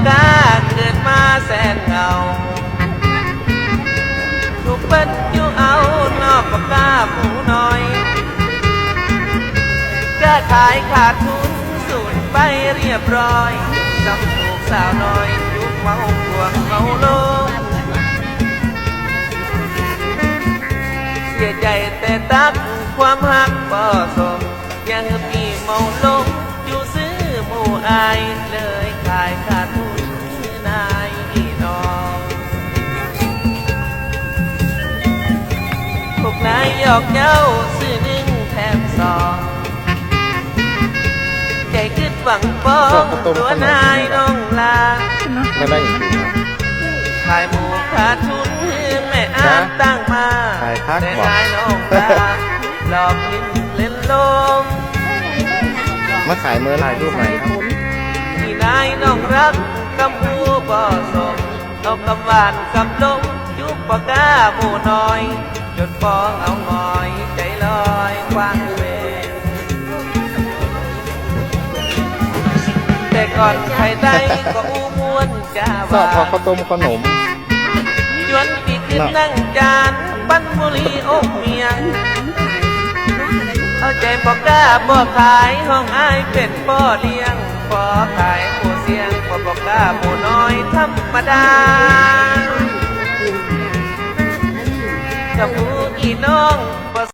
ກ້າເກີດມາແສນເຫງົາ ຖືກເພິ່ນຢູ່ເອົານອກບໍ່ກ້າຜູ້ນ້ອຍ ຄ້າຂາຍຂາດທຶນສູນໄປຮຽບຮ້ອຍ ສ່ຳລູກສາວນ້ອຍຖືກເມົາພວກເມົາລົງ ເສຍໃຈແຕ່ຕັກຄວາມຮັກບໍ່ສົມ ຢ່າຫຶດມີເມົາລົງ ຢູ່ຊື່ໝູ່ອາຍ ເລີຍຂາຍຂາດທຶນນາຍນ້ອງ ພວກນາຍຫຍອກເຍົາະຊື້ໜຶ່ງແຖມສອງ ໃຈຄິດຫວັງປອງຕົວນາຍນ້ອງລາ ມານັ່ງກິນ ຂາຍໝູຂາດທຶນ ແມ່ອ້ານຕັ້ງມາ ຂາຍຜັກ ແຕ່ ບໍ່ ນາຍນ້ອງຕາ ຫຼອກຫຼິ້ນເຫຼັ້ນລົມ ມາຂາຍເມີ ຖ່າຍຮູບໃໝ່ ທີ່ນາຍນ້ອງຮັກ ກຳຮູ້ບໍ່ສົມ ເອົາກຳຫວານກຳລົມ ຈຸບບໍ່ກ້າໝູນ້ອຍ ຈົນປອງເອົາຫງອຍ ໃຈລອຍຄວ້າງເວ ແຕ່ກ່ອນໃຜໄດ້ກໍອູ່ມ່ວນຈາຫວານ ຊອບເອົາເຂົ້າຕົ້ມເຂົ້າໜົມ ຈວນປີຂຶ້ນ ເນາະ ນັ່ງຈານ ປັ້ນບຸຫຼີອົບມຽງ ເອົາໃຈບໍ່ກ້າບໍ່ຂາຍ ຫ້ອງອ້າຍເປັນພໍ່ລ້ຽງ ພໍຂາຍຜູ້ສ່ຽງ ພໍບໍ່ກ້າຜູ້ນ້ອຍທຳມະດາ ກັບຜູ້ອີນ້ອງ